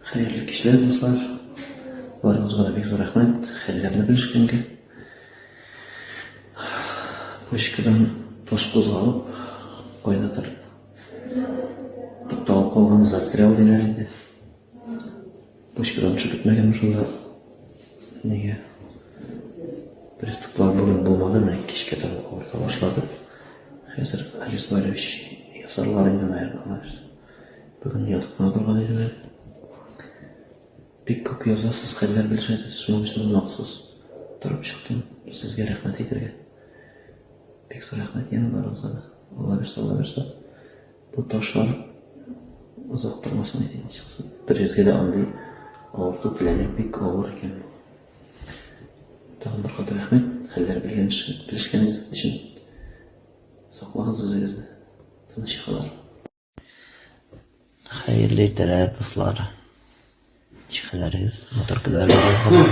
Хәерле кичләр, дуслар. Барыгызга да бик зур рәхмәт, хәлләрне белешкәнгә. Почкадан таш кузгалып, кайдадыр тукталып калган, застрял диләр инде. Почкадан төшеп бетмәгән шунда. Нигә? Приступлар бүген булмады, менә кичкә таба авырта башлады. Хәзер обезболивающий ясарлар инде, наверное, Бүген ятып кына торган идем әле. Бик күп язасыз, хәлләр белешәсез, шуның өчен махсус торып чыктым. Сезгә рәхмәт әйтергә. Бик зур рәхмәт янә барыгызга да. Алла бирсә, Алла бирсә. Бу ташлар озак тормасын иде, чыксын. Берегезгә дә андый авырту теләмим, бик авыр икән. Тагын бер кат рәхмәт, хәлләр белгән белешкәнегез өчен. Саклагыз үзегезне. Тыныч йокылар. Хәерле иртәләр, дуслар. Ничек хәлләрегез? Матур көннәр барыгызга.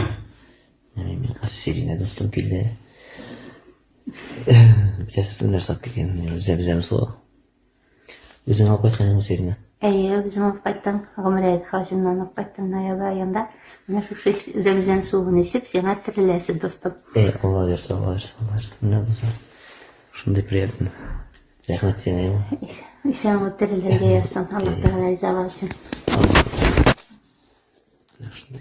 Менә миңа Сиринә дустым килде. Беләсезме, нәрсә алып килгән? Зәмзәм суы. Үзең алып кайткан идеңме, Сиринә? Әйе, үзем алып кайттым. Гомрә хаҗыннан алып кайттым ноябрь аенда. Менә шушы зәмзәм суын эчеп, сиңа тереләсең, дустым. Әй, Алла бирсә, Алла бирсә, Алла бирсә. Менә дуслар. Шундый приятно. Рәхмәт сиңа, Юла. Исән булып терелергә язсын. Аллаһ Тәгалә ризалыгы өчен.